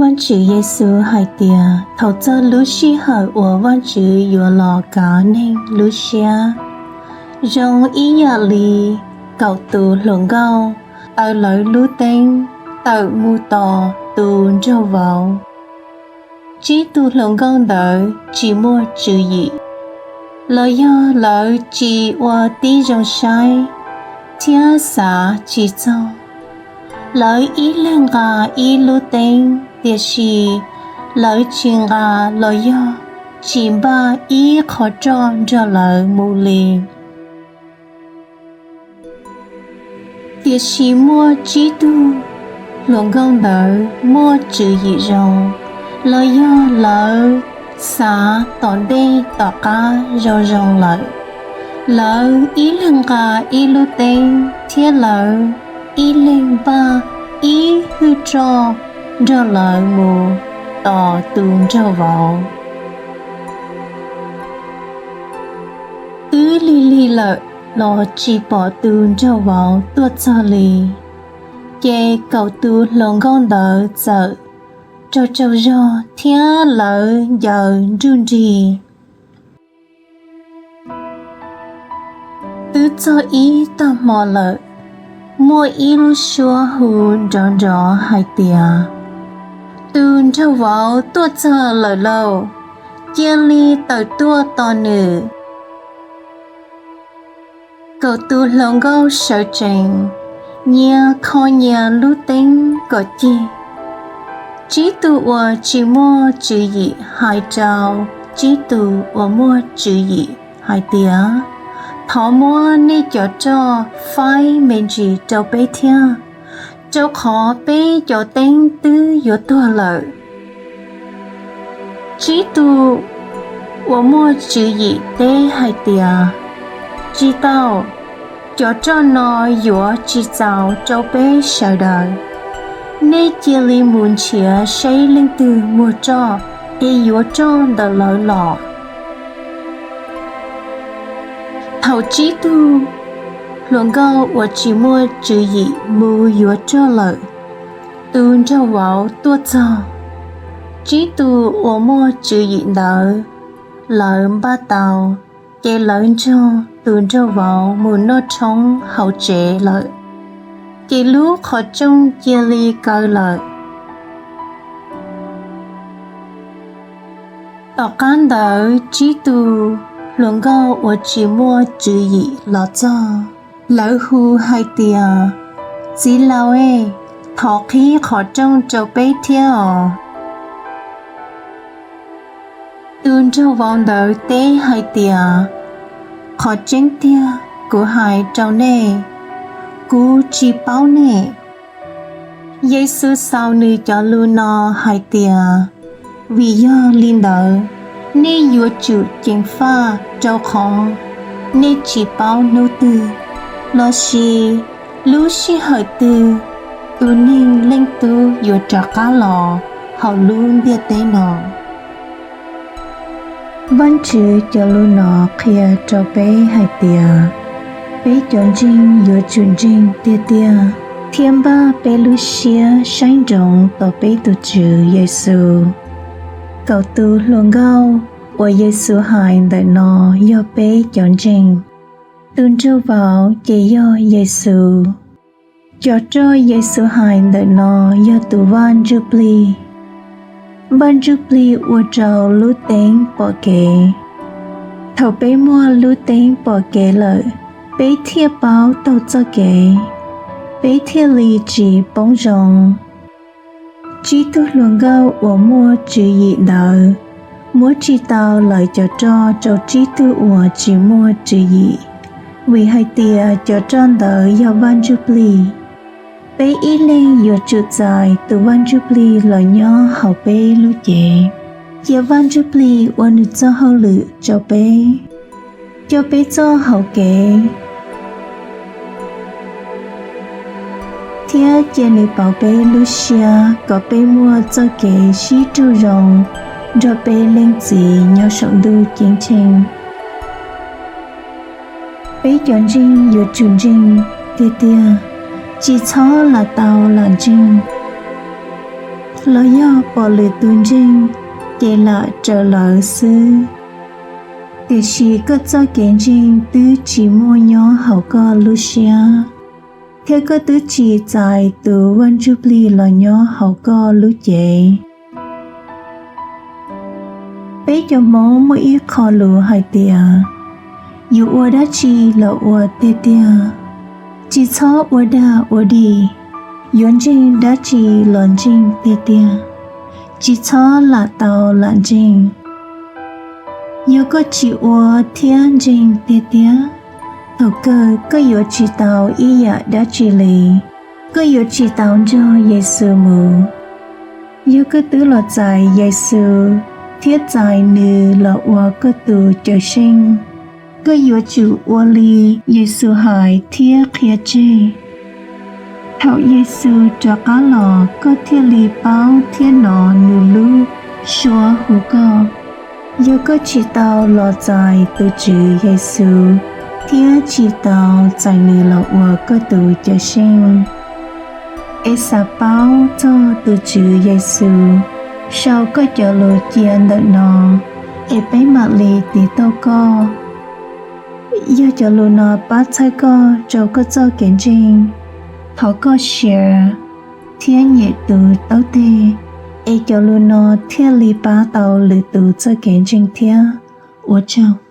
Vajtswv Yexus hais tias thaum txog lub sij hawm uas Vajtswv yuav los kav neeg lub siab, zoo ib yam li kaum tus hluas nkauj taw lawv lub teeb tawm mus tos tus nraug vauv. Tsib tug hluas nkauj ntawd tsis muaj tswv yim, los yog lawv tsis ua tib zoo saib thiab xav tsis txog. Lawv ib leeg nqa ib lub teeb, tiam sis lawv tsis nqa los yog tsis npaj ib qho roj nrog lawv mus li. Tiam sis muaj tsib tug hluas nkauj ntawd muaj tswv yim zoo, los yog lawv xav tom ntej tom qab zoo zoo lawm. Lawv ib leeg nqa ib lub teeb thiab lawv ib leeg npaj ib hwj roj nrog lawv mus tos tus nraug vauv. Twb lig lig lawm los tsis pom tus nraug vauv tuaj txog li, ces kaum tus hluas nkauj ntawd txawm raug tsaug zog thiab lawv ncaws nruj nrig. Twb txog ib tag hmo lawm, muaj ib lub suab hu nrov nrov hais tias, Tus nraug vauv tuaj txog lawm lauj, cia li tawm tuaj tos nws. Kaum tus hluas nkauj sawv tsees, nyias kho nyias lub teeb kom cig. Tsib tug uas tsis muaj tswv yim hais rau tsib tug uas muaj tswv yim hais tias, Thov muab nej cov roj faib me ntsis rau peb thiab, rau qhov peb cov teeb twb yuav tuag lawm. Tsib tug uas muaj tswv yim teb hais tias, Tsis tau, cov roj no yuav tsis txaus rau peb sawv daws. Nej cia li mus nrhiav seb leej twg muag roj es yuav roj ntawm lawv los. Thaum tsib tug hluas nkauj uas tsis muaj tswv yim mus yuav roj lawm, tus nraug vauv tuaj txog. Tsib tug uas muaj tswv yim ntawd, lawv npaj tau, ces lawv nrog tus nraug vauv mus noj tshoob hauv tsev lawm, ces lub qhov rooj cia li kaw lawm. Tom qab ntawd tsib tug hluas nkauj uas tsis muaj tswv yim los txog, lawv hu hais tias, Txiv laus e, thov qhib qhov rooj rau peb thiab os. Tus nraug vauv ntawd teb hais tias, Qhov tseeb tiag kuv hais rau nej, kuv tsis paub nej. Yexus xaus nws cov lus no hais tias, Vim yog li ntawd, nej yuav tsum ceev faj, rau qhov nej tsis paub hnub twg lossis lub sij hawm twg tus Neeg Leej Tub yuav rov qab los hauv lub ntiaj teb no. Vajtswv cov lus no qhia rau peb hais tias, peb cov ntseeg yuav tsum ntseeg tiag tiag thiab npaj peb lub siab saib ntsoov tos peb tus Tswv Yexus. Kaum tus hluas nkauj uas Yexus hais ntawm no yog peb cov ntseeg. Tus nraug vauv ces yog Yexus. Cov roj Yexus hais ntawm no yog tus Vaj Ntsujplig. Vaj Ntsujplig ua rau lub teeb pom kev. Thaum peb muaj lub teeb pom kev lawm, peb thiaj paub taug txoj kev, peb thiaj li tsis poob zoo. Tsib tug hluas nkauj uas muaj tswv yim ntawd muab tsis tau lawv cov roj rau tsib tug uas tsis muaj tswv yim, vim hais tias cov roj ntawd yog Vaj Ntsujplig. Peb ib leeg yuav tsum txais tus Vaj Ntsujplig los nyob hauv peb lub cev. Cia Vaj Ntsujplig ua nws txoj hauj lwm rau peb, coj peb txoj hauv kev, thiab cia nws pauv peb lub siab kom peb muaj txoj kev sib raug zoo nrog peb Leej Txiv nyob saum ntuj ceeb tsheej. Peb cov ntseeg yuav tsum ntseeg tiag tiag, tsis txhob lam tau lam ntseeg. Los yog pom lwm tus ntseeg ces lam raws lawv xwb, tiam sis koj txoj kev ntseeg twb tsis muaj nyob hauv koj lub siab, thiab koj twb tsis txais tus Vaj Ntsuj Plig los nyob hauv koj lub cev. Peb cov Hmoob muaj ib qho lus hais tias, yuav ua dab tsi los ua tiag tiag, tsis txhob ua dag ua dig. Yuav ntseeg dab tsi los ntseeg tiag tiag, tsis txhob lam tau lam ntseeg. Yog koj tsis ua thiab ntseeg tiag tiag, thaum kawg koj yuav tsis tau ib yam dab tsi li. Koj yuav tsis tau nrog Yexus mus. Yog koj twb los txais Yexus thiab txais nws los ua koj tus Cawmseej, koj yuav tsum ua li Yexus hais thiab qhia tseg. Thaum Yexus rov qab los koj thiaj li paub thiab hnov nws lub suab hu koj. Yog koj tsis tau los txais tus Tswv Yexus thiab tsis tau txais nws los ua koj tus Cawmseej, es xav paub txog tus Tswv Yexus, sau koj cov lus cia ntawm no, es peb mam li tiv tauj koj. Yog cov lus no pab txhawb koj rau koj txoj kev ntseeg, thov koj share thiab nyem tus taub teg, es cov lus no thiaj li pab tau lwm tus txoj kev ntseeg thiab. Ua tsaug.